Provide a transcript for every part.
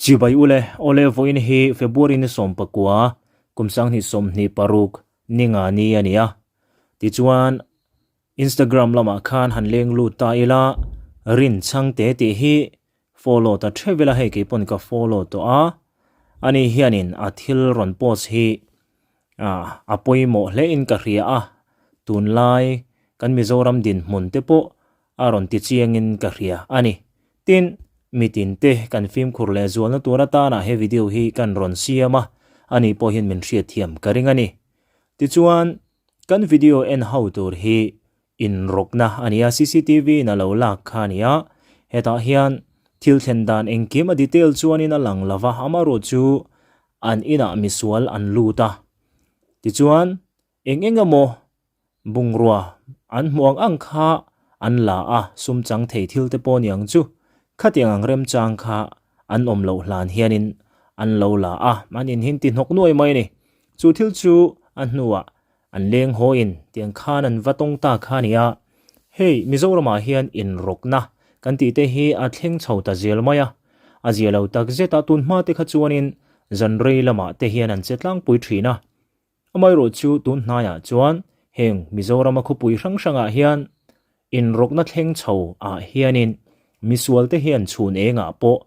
Chibai ule, awle vawiin hi February ni 19, kum 2026 ni nga ni a ni a. Tichuan, Instagram lamah khan han leng lut ta ila, rin chhang te tih hi follow ta theuh ila hei keipawn ka follow tawh a. Ani hianin a thil rawn post hi a pawimawh hle in ka hria a, tunlai kan Mizoram dinhmun te pawh a rawn ti chiangin ka hria a ni. Tin, mitin te kan fimkhur leh zualna tur atana he video hi kan rawn siam a, ani pawh hian min hriatthiam ka ring a ni. Tichuan, kan video en ho tur hi inrawkna a ni a, cctv in a lo lak kha a ni a, hetah hian thil thlen dan engkim a detail chuanin a lang lo va, amaherawh chu an inah misual an lut a. Tichuan, eng eng emaw Bungrua an hmuh ang ang kha an la a, sum chang thei thil te pawh niang chu khatiang ang remchang kha an awm loh hlan hianin an lo la a, an inhin ti hnawk nuai mai a ni. Chu thil chu a hnuah an leng hawiin tiang khan an va tawng ta kha a ni a, hei Mizoramah hian inrawkna kan tih te hi a thleng chho ta zel mai a, a zia lo tak zet a, tun hma te kha chuanin zan rei lamah te hian an che tlangpui thin a. Amaherawh chu tun hnaiah chuan heng Mizorama khawpui hrang hrangah hian inrawkna thleng chho ah hianin misual te hian chhun engah pawh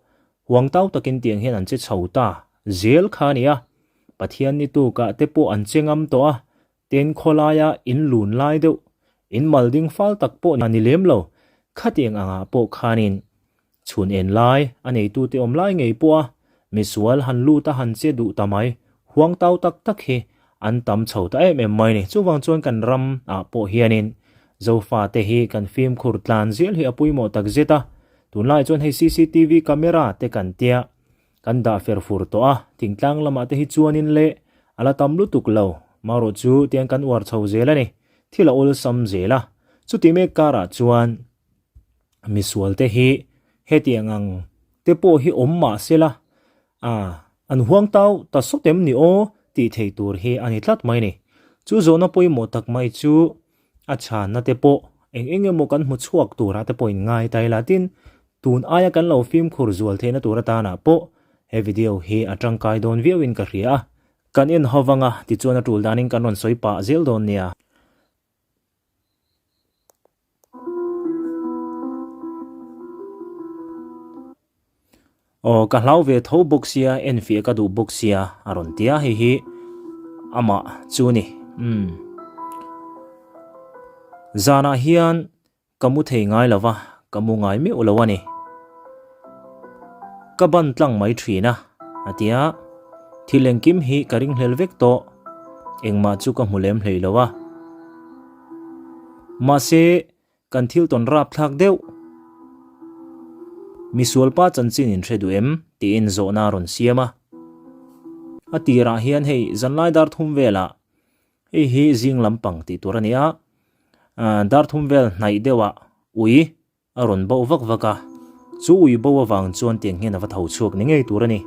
huang tau takin tiang hian an che chho ta zel kha a ni a, Pathian ni tukah te pawh an che ngam tawh a, ten khawlaia in lun lai deuh, in mal ding fal tak pawh ni lem lo, khatiang angah pawh khanin Chhun en lai, a neitute awm lai ngei pawh a, misual han lut a han che duh ta mai, huang tau tak tak hi an tam chho ta em em mai ni. Chuvang chuan kan ram ah pawh hianin Zofa te hi kan fimkhur tlan zel hi a pawimawh tak zet a, tunlai chuan hei cctv camera te kan tia kan dah fer fur tawh a, thingtlang lamah te hi chuanin leh a la tam lutuk lo, marawh chu tiang kan uar chho zel a ni, thil a awlsam zel a, chuti mek karah chuan Misual te hi hetiang ang te pawh hi awm mah sela, a an huang tau ta sawt em ni aw tih thei tur hi a ni tlat mai ni. Chu zawhna pawimawh tak mai chu a chhanna te pawh eng eng emaw kan hmu chhuak turah te pawh in ngai ta ila tin tun aia kan lo fimkhur zual theihna tur atanah pawh he video hi a tangkai dawn viauin ka hria a. Kan en ho vanga tichuan a tul danin kan rawn sawi pah zel dawn nia. Aw ka hlau ve tho bawk sia en fiah ka duh bawk sia a rawn ti a hei hi amah chu a ni umm zanah hian Ka mu thei ngai lo va, ka mu ngai meuh lo a ni. Ka ban tlang mai thin a, a ti a. Thil engkim hi ka ringhlel vek tawh, engmah chu ka hmu lem hlei lo a. Mahse, kan thil tawn rap thlak deuh. Misualpa chanchin in hre duh em? tiin zawhna a rawn siam a. A tirah hian hei zanlai dar thum velah Hei hi zing lampang tih tur a ni a, dar thum vel hnaih deuhah ui a rawn boh vak vak a, chu ui bo avang chuan tiang hian a va tho chhuak ni ngei tur a ni.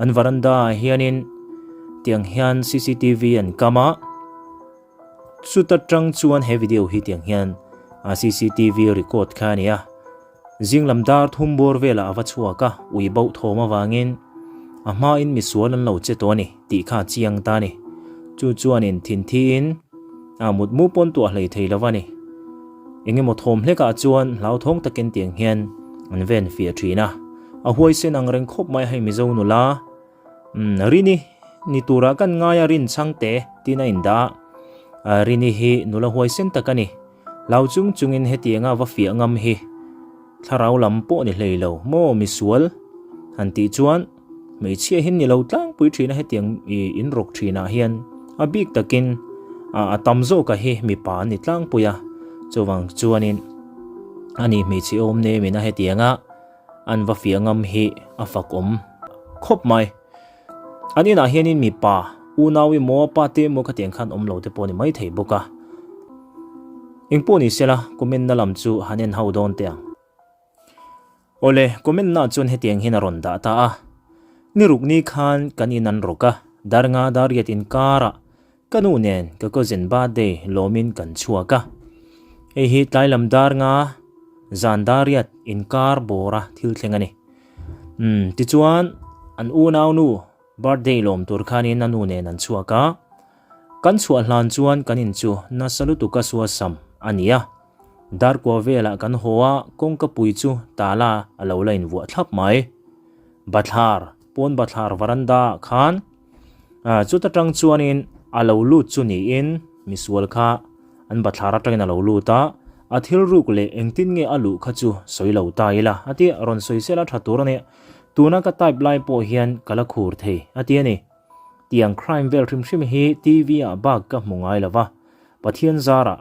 An varanda ah hianin tiang hian cctv an kam a, chuta tang chuan he video hi tiang hian cctv record kha a ni a. Zing lam dar thum bawr velah a va chhuak a, ui bauh thawm avangin a hmain misual an lo che tawh a ni tih kha a chiang ta a ni. Chu chuanin thinthiin a mutmu pawn tuah hlei thei lo a ni. Eng emaw thawm hlekah chuan hlauthawng takin tiang hian an ven fiah thin a. A huaisen ang reng khawp mai a hei Mizo nula Rini ni turah kan ngai a rin chhang te tin a indah a. Rini hi nula huaisen tak a ni. Hlau chung chungin hetianga va fiah ngam hi thlarau lam pawh ni hlei lo maw misual han tih chuan hmeichhia hi ni lo tlangpui thin a hetiang ih in rawk thinah hian a bik takin a tam zawka hi mipa an ni tlangpui a chuvang chuanin ani hmeichhe awm nemin a hetianga an va fiah ngam hi a fak awm khawp mai. An inah hianin mipa, unau emaw, pa te emaw khatiang khan awm lo te pawh a ni maithei bawk a. Engpawh ni sela, comment na lam chu han en ho dawn teh ang. Awle, comment na chuan hetiang hian a rawn dah ta a. Ni ruk ni khan kan in an rawk a, dar nga dar riat inkarah ka nu nen ka cousin birthday lawmin kan chhuak a. Hei hi tlai lam dar nga zan dar riat inkar bawra thil thleng a ni. Umm, tichuan. an unaunu birthday lawm tur khanin a nu nen an chhuak a. Kan chhuah hlan chuan kan in chu nasa lutuka suasam a ni a. Darkua velah kan haw a, kawngka pui chu tala a lo la invuah thlap mai. Bathlar, pawn bathlar varanda ah khan chuta tang chuanin a lo lut chu niin misual kha an bathlar atangin a lo lut a, a thil ruk leh engtin nge a luh kha chu sawi lo ta ila a ti a, rawn sawi sela tha tur a ni. Tuna ka type lai pawh hian ka la khur thei a ti a ni. Tiang crime vel hrim hrim hi TV ah bak ka hmu ngai lo va, Pathian zarah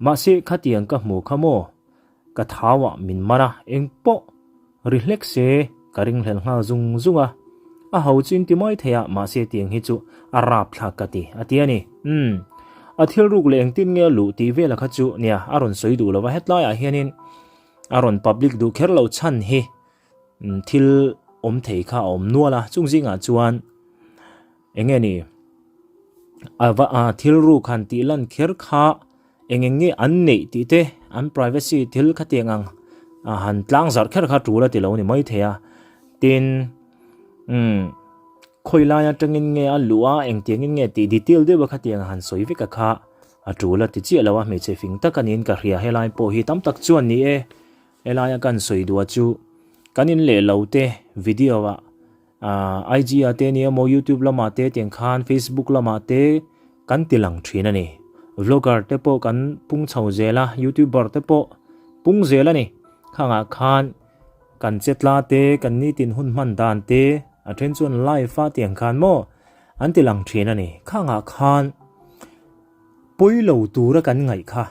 Mahse khatiang ka hmu kha maw? Ka thauah min man a, engpawh ri hlek se ka ringhlel nghal zung zung a. A ho chu in ti mai thei a, mahse tiang hi chu a rap thlak ka ti, a ti a ni. Umm, a thil ruk leh engtin nge a luh tih vela kha chu nia a rawn sawi duh lo va, hetlaiah hianin a rawn public duh kher lo chhan hi thil awm thei kha a awm nual a, chung zingah chuan Eng nge ni? A va a thil ruk han tih lan kher kha eng eng nge an neih tih te an privacy thil khatiang ang a han tlang zarh kher kha tul a ti lo ni mai thei a. Tin, umm khawi lai atangin nge a luh a engtiangin nge tih detail deuh a khatiang han sawi vek a kha a tul a ti chiah lo a hmeichhe fing tak a niin ka hria helai pawh hi tam tak chuan ni e helaia kan sawi duh a chu kan in leh lo te video ah Aaa IG ah te nia maw YouTube lamah te tiang khan Facebook lamah te kan ti lang thin a ni. Vlogger te pawh kan pung chho zel a, YouTuber te pawh pung zel a ni. Khangah khan kan chetla te, kan nitin hun hman dan te, a then chuan live a tiang khan maw an ti lang thin a ni. Khangah khan pawi lo tura kan ngaih kha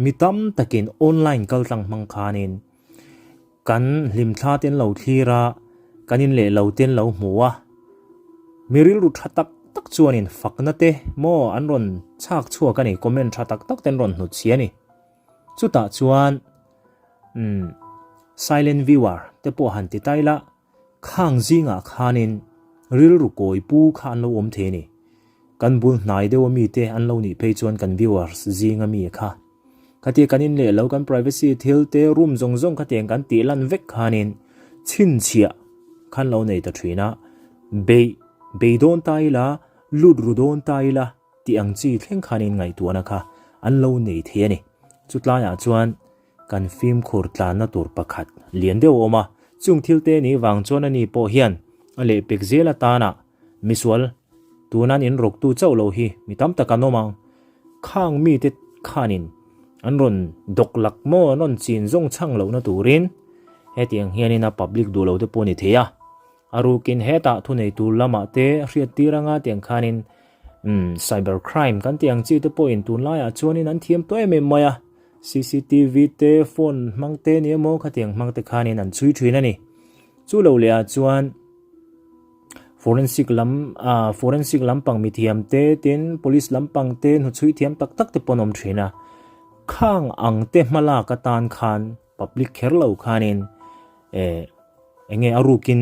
mi tam takin online kaltlang hmang khanin Kan hlimthla te an lo thlir a, kan in leh lo te an lo hmu a. Mi rilru tha tak tak chuanin fakna te maw an rawn chhak chhuak a ni, comment tha tak tak te an rawn hnut chhi a ni. Chutah chuan umm silent viewer te pawh han ti tai la, Khang zingah khanin rilru kawi pu kha an lo awm thei a ni. Kan bul hnai deuh a mite an lo nih phei chuan kan viewers zinga mi kha. Khatia kan in leh lo kan privacy thil te room zawng zawng khatiang kan tih lan vek khanin chhinchhiah khan lo nei ta thin a, beih bei dawn ta ila, lut ru dawn ta ila tih ang chi thleng khanin ngaihtuahna kha an lo nei thei a ni. Chutlaiah chuan Kan fimkhur tlanna tur pakhat lian deuh a awm a, chung thil te nih vang chuan ani pawh hian a lehpek zel atana misual tunan in rawktu chauh lo hi mi tam tak an awm ang. Khang mite khanin an rawn dawk lak maw an rawn chin zawng chhang lohna turin hetiang hianin a public duh lo te pawh a ni thei a. A rukin hetah thunei tur lamah te hriat tir anga tiang khanin umm cyber crime kan tih ang chi te pawhin tunlaiah chuanin an thiam tawh em em mai a. Cctv te phone hmang te ni emaw khatiang hmang te khanin an chhui thin a ni. Chu lo leh ah chuan forensic lam ah forensic lampang mithiam te tin police lampang te hnuchhui thiam tak tak te pawh an awm thin a. Khang ang te hmalak atan khan public kher lo khanin eh eng nge a rukin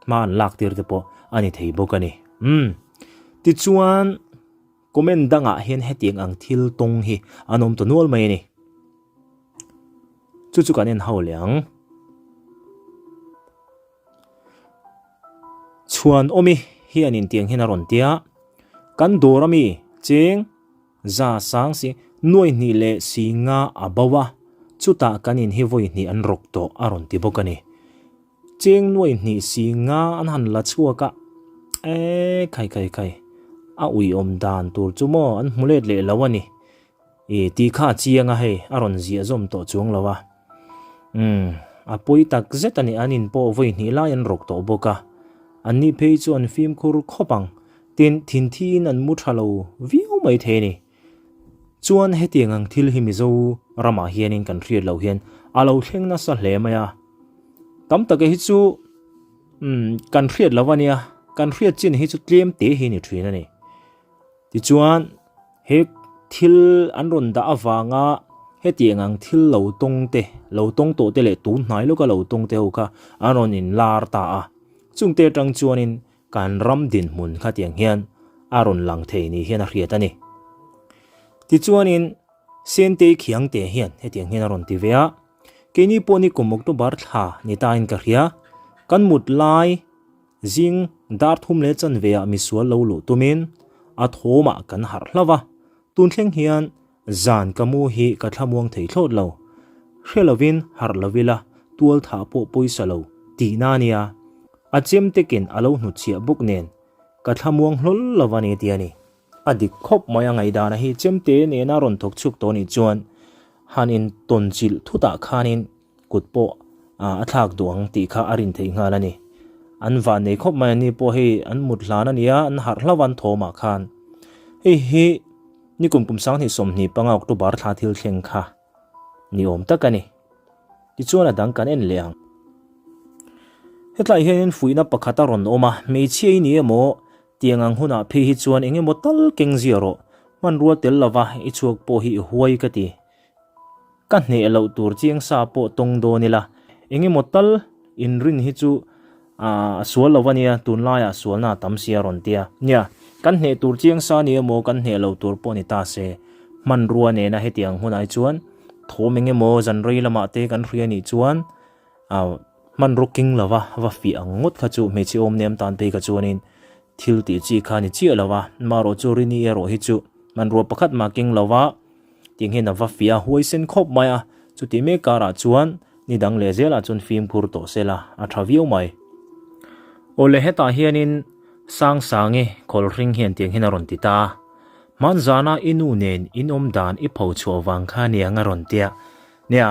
hma an lak tir te pawh a ni thei bawk a ni. Umm tichuan. Comment dangah hian hetiang ang thil tawng hi an awm ta nual mai a ni. Chu chu kan en ho leh ang. Chhuan awmi hian intiang hian a rawn tia, Kan dawr ami cheng za sang si nuai hnih leh si nga a bo a, chutah kan in hi vawi hnih an rawk tawh a rawn ti bawk a ni. Cheng nuai hnih si nga an han la chhuak a, e khai khai khai, a uiawm dan tur chu maw an hmu let leh lo a ni. I tih kha a chiang a hei, a rawn ziah zawm tawh chuang lo a. Umm, a pawi tak zet a ni, an in pawh vawi hnih lai an rawk tawh bawk a. An ni phei chu an fimkhur khawp ang, tin thinthi in an mu tha lo viau mai thei a ni. Chuan hetiang ang thil hi Mizo ramah hianin kan hriat loh hian a lo thleng nasa hle mai a. Tam taka hi chu umm kan hriat lo a nia, kan hriat chin hi chu tlem te hi ni thin a ni. Tichuan he thil an rawn dah avanga hetiang ang thil lo tawng te, lo tawng tawh te leh tun hnai lawka lo tawng te ho kha an rawn inlar ta a. Chungte atang chuanin Kan ram dinhmun khatiang hian a rawn lang thei ni hian a hriat a ni. Tichuanin Sentei Khiangte hian hetiang hian a rawn ti ve a, Keini pawh ni kum October thla ni tain ka hria, kan mut lai. Zing dar thum leh chanve ah misual lo luh tumin a thawmah kan harh hlauh a, tun thleng hian zan ka mu hi ka thlamuang thei thlawt lo. Hre lovin harh lo ila tual thah pawh pawisa lo tihna a nia. A chem tekin a lo hnutchhiah bawk nen ka thlamuang hlawl lo a ni ti a ni. A dik khawp mai a ngaihdana hi chemte nena rawn thawk chhuak tawh nih chuan han in tawn chilh thutah khanin kut pawh a thlak duh ang tih kha a rin theih nghal a ni. An van nei khawp mai ani pawh hei an mut hlan a nia an harh hlauh an thawmah khan. Hei hi nikum kum 2025 October thla thil thleng kha ni awm tak a ni. Tichuan a dang kan en leh ang. Hetlai hianin fuihna pakhat a rawn awm a, hmeichhia i ni emaw Tiang ang hunah phei hi chuan eng emaw tal keng zia rawh, hmanrua tel lova i chhuak pawh hi i huai ka ti. Ka hneh loh tur chiang sa pawh tawng dawn ila, eng emaw tal inrin hi chu a sual lo ania, tunlaiah sualna a tam sia rawn tia. Nia, kan hneh tur chiang sa ni emaw kan hneh lo tur pawh ni ta se, hmanrua nena hetiang hunah hi chuan thawm eng emaw zan rei lamah te kan hria nih chuan A hmanraw king lova va fiah ang ngawt kha chu hmeichhe awm nem tan phei kha chuanin thil tih chi kha ni chiah lova, marawh chu Rini erawh hi chu hmanrua pakhat mah king lova tiang hian a va fiah a, huaisen khawp mai a, chuti mek karah chuan ni dang leh zelah chuan fimkhur tawh sela a tha viau mai. Awle hetah hianin Sangsangi khawlhring hian tiang hian a rawn ti ta a, Hmanzana i nu nen in awm dan i pho chhuah vang kha niang a rawn tia, nia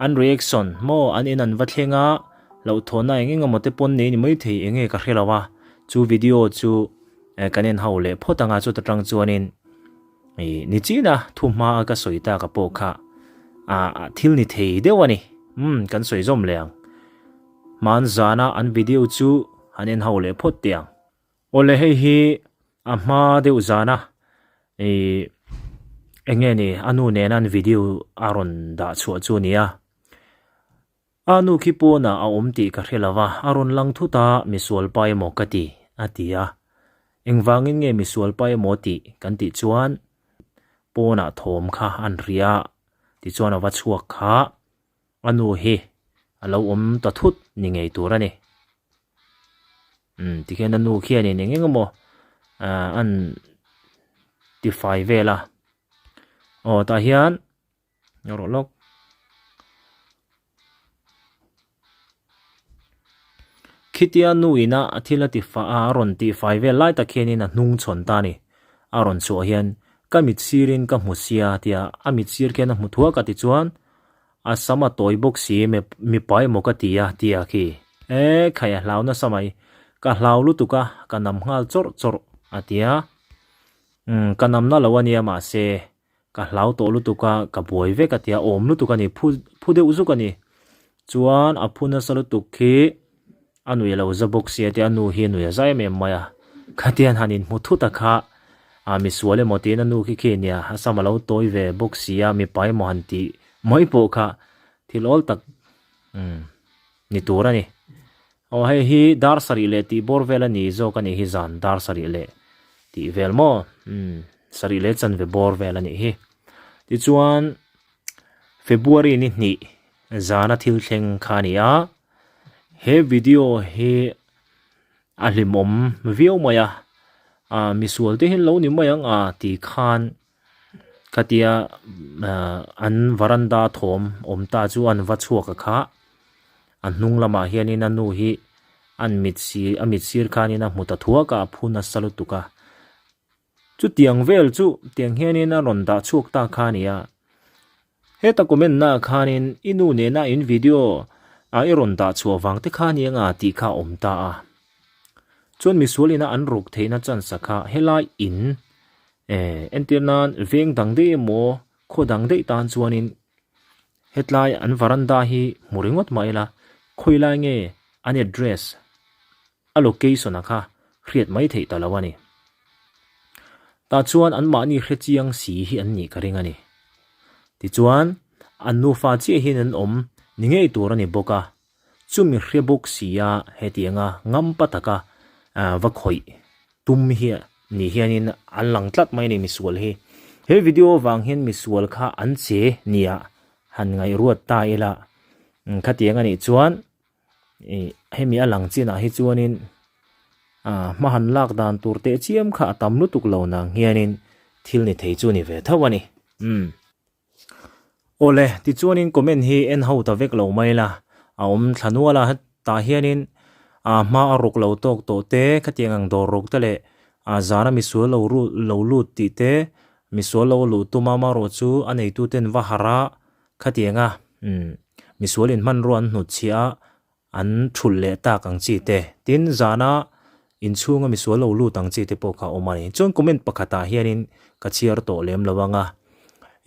An reaction maw an in an va thleng a, hlauhthawnna eng eng emaw te pawn nei ni maithei eng nge ka hre lo a, chu video chu kan en ho leh phawt ang a, chuta tang chuanin ih ni china thu hma a ka sawi tak a pawh kha ah thil ni thei deuh a ni, umm kan sawi zawm leh ang. Hmanzana an video chu an en ho leh phawt teh ang. Awle hei hi a hma deuh zana ih eng nge ni a nu nena an video a rawn dah chhuah chu a ni a. A nu khi pawnah a awm tih ka hre lo va, a rawn lang thut a misual pa emaw ka ti a ti a. Engvangin nge misual pa emaw tih kan tih chuan pawnah thawm kha an hria tichuan a va chhuak kha. A nu hi a lo awm ta thut ni ngei tur a ni. Umm tikhian a nu khianin eng eng emaw ah an tifai vel a. Aw tah hian erawh lawk. Khitia nu ina a thil a ti fah a a rawn tihfai vel lai tak hianin a hnung chhawn ta a ni. A rawn chhuah hian ka mit sirin ka hmu sia tia a mit sir khian a hmu thuak a tichuan A sam a tawi bawk si mipa emaw ka ti a tia khi. E khai a hlau nasa mai. Ka hlau lutuk a, ka nam nghal chawrh chawrh a ti a. Umm ka nam na lo a nia mahse ka hlau tawh lutuk a, ka buai vek a ti a, awm lutuk a ni, phu phu deuh zuk a ni. Chuan a phu nasa lutuk khi a nui a lo za bawk si a tia, a nu hi a nui a za em em mai a. Khatian han inhmu thut a kha a misual emaw tiin a nu khi khi nia, a sam a lo tawi ve bawk si a, mipa emaw han tih mai pawh kha thil awl tak umm ni tur a ni. Aw hei hi dar sarih leh tih bawr vel a ni zawk a nih hi zan dar sarih leh tih vel maw umm sarih leh chanve bawr vel a nih hi. Tichuan February ni hnih zana thil thleng kha a ni a, he video hi a hlimawm viau mai a, ah misual te hi an lo ni mai ang a ti khan khatia ah an varanda thawm awm ta chu an va chhuak a kha a hnung lamah hianin a nu hi an mit si a mit sir khanin a hmu ta thuak a a phu nasa lutuk a. Chutiang vel chu tiang hianin a rawn dah chhuak ta kha a ni a. Heta comment naah khanin i nu nena in video a i rawn dah chhuah vang te kha nia nga tih kha a awm ta a. Chuan misual ina an ruk theihna chance kha helai in eh entir nan veng dang daih emaw khaw dang daih tan chuanin hetlai an varanda hi hmu ringawt mah ila khawilai nge an address a location a kha hriat mai theih ta lo a ni. Tah chuan anmahni hre chiang si hi an nih ka ring a ni. Tichuan, an nufa chiah hian an awm ni ngei tur a ni bawk a, chumi hre bawk si a hetianga ngampa taka va khawih tum hi ni hianin an lang tlat mai a ni misual hi. He video avang hian misual kha an che nia han ngaihruat ta ila, khatiang a nih chuan Ih hemi a lang chinah hi chuanin. Hma han lak dan tur teh chiam kha a tam lutuk lo nang hianin thil ni thei chu ni ve tho a ni. Umm. Awle, tichuanin comment hi en ho ta vek lo mai la, a awm thla nual a, tah hianin a hma a ruk lo tawk tawh te, khatiang ang dawr ruk te leh a zana misual lo lo lut tih te, misual lo luh tum a amaherawh chu a neituten va harh a, khatianga umm misual in hmanrua an hnutchhiah a, An thulh leh tak ang chi te, tin zana inchhunga misual lo lut ang chi te pawh kha a awm a ni. Chuan comment pakhatah hianin ka chhiar tawh lem lo ang a,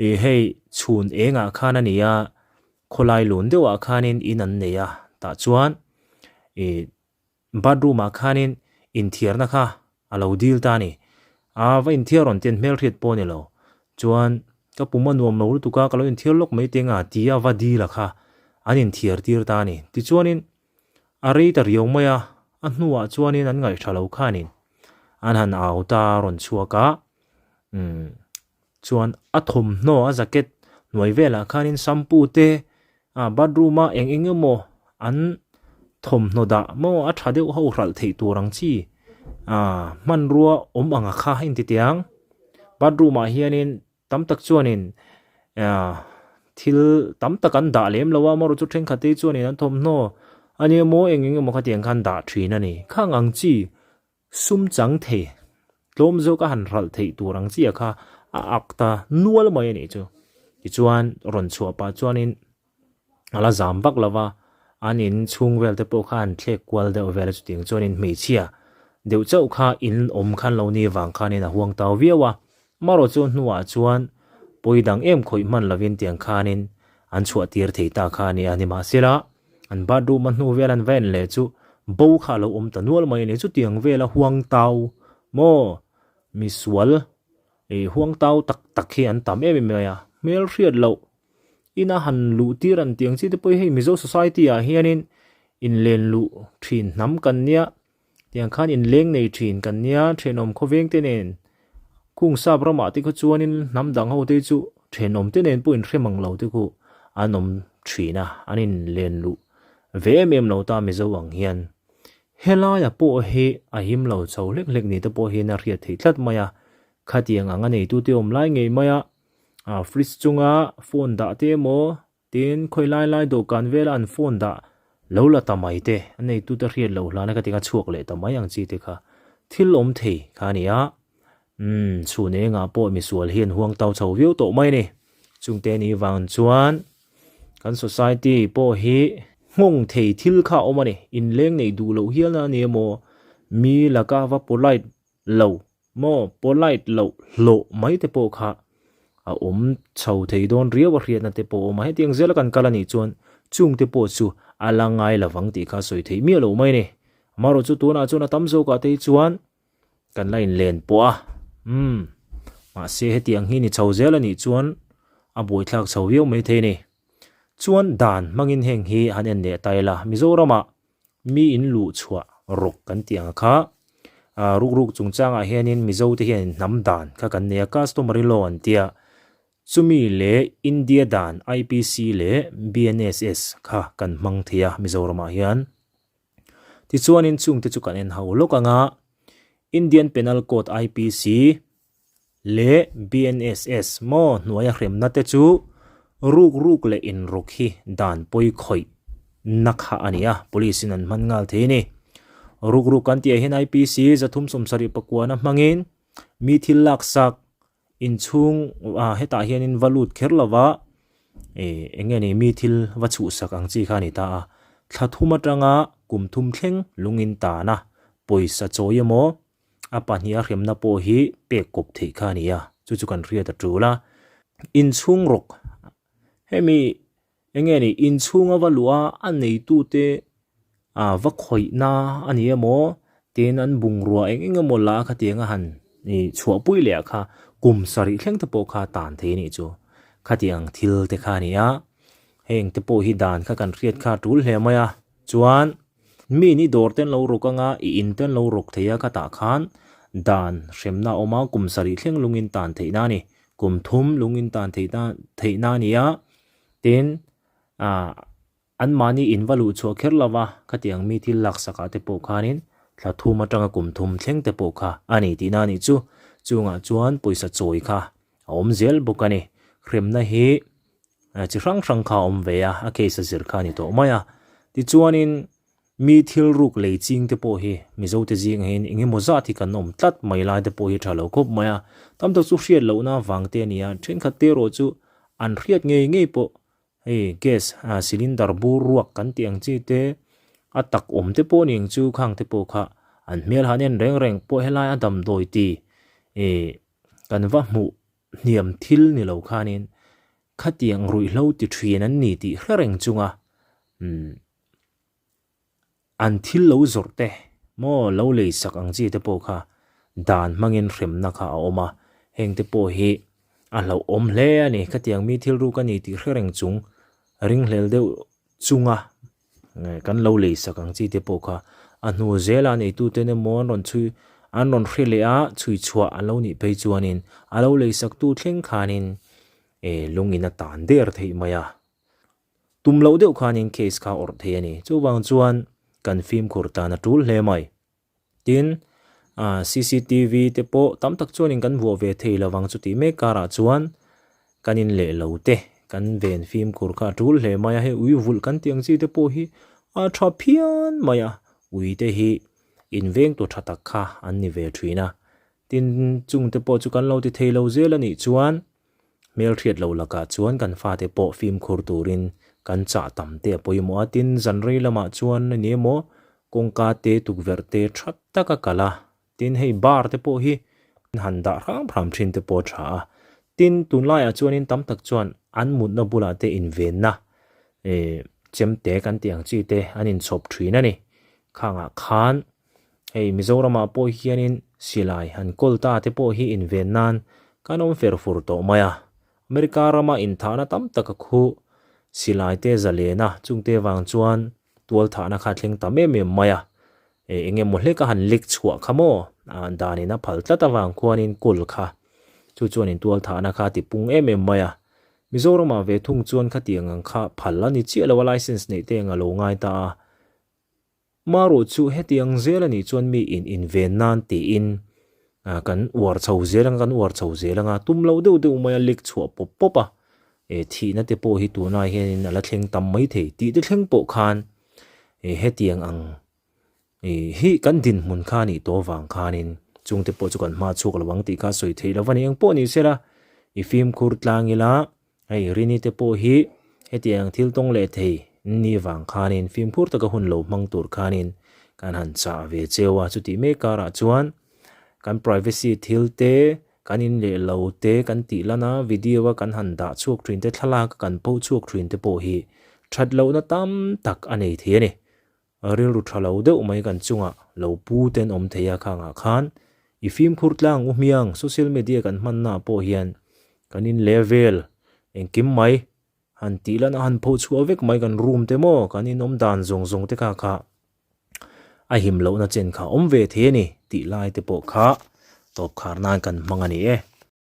ih hei chhun engah khan a ni a, khawlai lun deuhah khanin in an nei a, tah chuan ih bathroom ah khanin inthiarna kha a lo dil ta a ni. A va inthiar rawn tian hmelhriat pawh a ni lo. Chuan ka pum a nuam lo lutuk a, ka lo inthiar lawk mai teng a ti a va dil a kha an inthiar tir ta a ni. Tichuanin a rei ta riau mai a, a hnuah chuanin an ngaihṭha lo khanin an han au ta a rawn chhuak a, umm Chuan a thawmhnaw a jacket hnuai velah khanin shampoo te ah bathroom a eng eng emaw an thawmhnaw dah maw a tha deuh ho hralh theih tur ang chi ah hmanrua awm ang a kha a inti teh ang bathroom ah hianin tam tak chuanin ah thil tam tak an dah lem lo a amaherawhchu chu thenkhat te chuanin an thawmhnaw a nia maw eng eng emaw khatiang khan dah thin a ni khang ang chi. Sum chang thei, tlawm zawk a han hralh theih tur ang chiah kha a ak ta nual mai a nih chu. Tichuan rawn chhuah pah chuanin a la zam vak lo va, an in chhung vel te pawh kha an thlek kual deuh vel a chutiang chuanin hmeichhia deuh chauh kha in awm khan lo ni vang khanin a huang tau viau a. Amaherawh chu hnuah chuan pawi dang em khawih hman lovin tiang khanin an chhuah tir thei ta kha a ni a, nimahsela An bathroom a hnu vel an va en leh chu bo kha a lo awm ta nual mai a ni. Chutiang vela huang tau maw misual ih huang tau tak tak hi an tam em em mai a. Hmel hriat loh ina han luh tir an tih ang chi te pawh hi hei Mizo society ah hianin inlen luh thin hnam kan nia. Tiang khan inleng nei thin kan nia, thenawm khawveng te nen kung sap ramah te kha chuanin hnam dang ho te chu thenawm te nen pawh inhrem ang lo te khu an awm thin a, an inlen luh ve em em lo ta Mizo ang hian. Helaia pawh hi a him lo chho hlek hlek ni te pawh hian a hriat theih tlat mai a, khatiang ang a neitute awm lai ngei mai a, fridge chunga phone dah te emaw Tin, khawi lai lai dawhkan vela an phone dah lo la ta mai te, a neitute hriat loh hlana ka tinga chhuak leh ta mai ang chi te kha thil awm thei kha a ni a. Umm, chhun engah pawh misual hian huang tau chho viau tawh mai a ni. Chungte ni vang chuan kan society pawh hi nghawng thei thil kha a awm a ni. Inleng neih duh loh hialna a ni emaw, mi laka va polite lo Maw polite loh hlawh mai te pawh kha a awm chho thei dawn riau a hriatna te pawh a awm a, hetiang zela kan kal a nih chuan chung te pawh chu a la ngai lovang tih kha sawi theih miah loh mai a ni. Amaherawh chu tunah chuan a tam zawkah te hi chuan kan la inlen pawh a, umm mahse hetiang hi ni chho zel a nih chuan a buaithlak chho viau mai thei a ni. Chuan dan hmangin heng hi han en leh ta ila Mizoramah Mi in luh chhuah rawk kan tih ang kha ruk ruk chungchangah hianin Mizo te hianin hnam dan kha kan nei a, customary law an tia, chumi leh India dan IPC leh BNSS kha kan hmang thei a Mizoramah hian. Tichuanin chungte chu kan en ho lawk ang a, Indian Penal Code IPC, leh BNSS maw hnuaia hremna te chu ruk ruk leh inruk hi dan pawi khawih na kha a ni a, police in an hman nghal thei a ni. Ruk ruk kan tih ah hian IPC 374 na hmangin mi thil laksak inchhung ah hetah hianin va lut kher lova eh eng nge ni mi thil va chhuhsak ang chi kha a ni ta a, thla thum atanga kum thum thleng lungin tana pawisa chawi emaw A pahniha hremna pawh hi pek kawp theih kha a ni a, chu chu kan hriat a tul a. Inchhung rawk, hemi eng nge ni inchhunga va luh a, a neitute ah va khawihna a ni emaw tin an bungrua eng eng emaw la khatiang a han ih chhuahpui leh ah kha kum sarih thleng te pawh kha tan thei a nih chu. Khatiang thil te kha a ni a, heng te pawh hi dan kha kan hriat kha a tul hle mai a, chuan. Mi ni dawr ten lo ruk anga i in ten lo ruk thei a khatah khan dan hremna a awm a, kum sarih thleng lungin tan theihna a ni, kum thum lungin tan theihna a ni a, tin ah anmahni in va luh chhuah kher lova khatiang mi thil laksak ah te pawh khanin. Thla thum atanga kum thum thleng te pawh kha a ni tihna a nih chu. Chungah chuan pawisa chawi kha a awm zel bawk a ni. Hremna hi chi hrang hrang kha a awm ve a, a case a zir kha a ni tawh mai a. Tichuanin mi thil ruk lei ching te pawh hi Mizo te zingah hian eng emaw zat hi kan awm tlat mai lai te pawh hi tha lo khawp mai a. Tam tak chu hriat lohna vang te a ni a, thenkhat te erawh chu an hriat ngei ngei pawh Hei gas cylinder bur ruak kan tih ang chi te a tak awm te pawh ning chu khang te pawh kha an hmel han en reng reng pawh helai a damdawi ti ih kan va hmuh hniam thil ni lo khanin khatiang ruihhlo ti thin an ni tih hre reng chunga umm An thil lo zawrh te maw lo lei sak ang chi te pawh kha dan hmangin hremna kha a awm a, heng te pawh hi a hlauhawm hle a ni. Khatiang mi thil ruk a ni tih hre reng chung ringhlel deuh chunga kan lo lei sak ang chi te pawh kha a hnu zela neituten emaw an rawn chhui an rawn hre leh a, chhui chhuah an lo nih phei chuanin a lo lei saktu thleng khanin lungin a tan der theih mai a. Tum loh deuh khanin case kha awrh thei a ni. Chuvang chuan kan fimkhur tan a tul hle mai. Tin, cctv te pawh tam tak chuanin kan vuah ve thei lovang chutih mek karah chuan kan in leh lo te kan ven fimkhur kha a tul hle mai a. Hei ui vulh kan tih ang chi te pawh hi a tha phian mai a, ui te hi invengtu tha tak kha an ni ve thin a. Tin, chung te pawh chu kan lo ti thei lo zel a nih chuan Hmelhriat lo lakah chuan kan fate pawh fimkhur turin kan chah tam te a pawimawh a, tin zan rei lamah chuan a ni emaw kawngka te tukverh te tha tak a kal a, tin hei bar te pawh hi han dah hram hram thin te pawh a tha a, tin tunlaiah chuanin tam tak chuan an mutna bulah te invenna eh chemte kan tih ang chi te an inchhawp thin a ni, khangah khan Hei Mizoramah pawh hianin silai han kawl ta te pawh hi inven nan kan awm fer fur tawh mai a. America rama inthahna tam tak a khu silai te zalen a, chungte vang chuan tual thahna kha thleng tam em em mai a. E eng emaw hlek a han lek chhuah kha maw danin a phal tlat avang khuanin kawl kha chu chuanin tual thahna kha a ti pung em em mai a. Mizoramah ve thung chuan khatiang ang kha phal a ni chiah lo a, license neih te eng a lo ngai ta a. Marawh chu hetiang zel a nih chuan mi in inven nan tiin kan uar chho zel anga kan uar chho zel anga tum lo deuh deuh mai a lek chhuah pawp pawp a, e thihna te pawh hi tunah hianin a la thleng tam mai thei tih te thleng pawh khan e hetiang ang e hi kan dinhmun kha a nih tawh avang khanin chungte pawh chu kan hma chhuak lo ang tih kha sawi theih lo a ni. Engpawh ni sela i fimkhur tlang ila Hei Rini te pawh hi hetiang thil tawng leh thei ni vang khanin fimkhur taka hun lo hmang tur khanin kan han chah ve cheu a, chutih mek karah chuan kan privacy thil te, kan in leh lo te kan tih lan a, video a kan han dah chhuak thin te, thlalak a kan pho chhuak thin te pawh hi that lohna tam tak a nei thei a ni. Rilru tha lo deuh mai kan chungah lo pu ten awm thei a khangah khan i fimkhur tlang u hmiang social media kan hmanna ah pawh hian kan in level engkim mai han tih lan a han pho chhuah vek mai kan room te maw kan in awm dan zawng zawng te kha kha a him lohna chen kha awm ve thei a ni tih lai te pawh kha tawp khar nan kan hmang a ni e.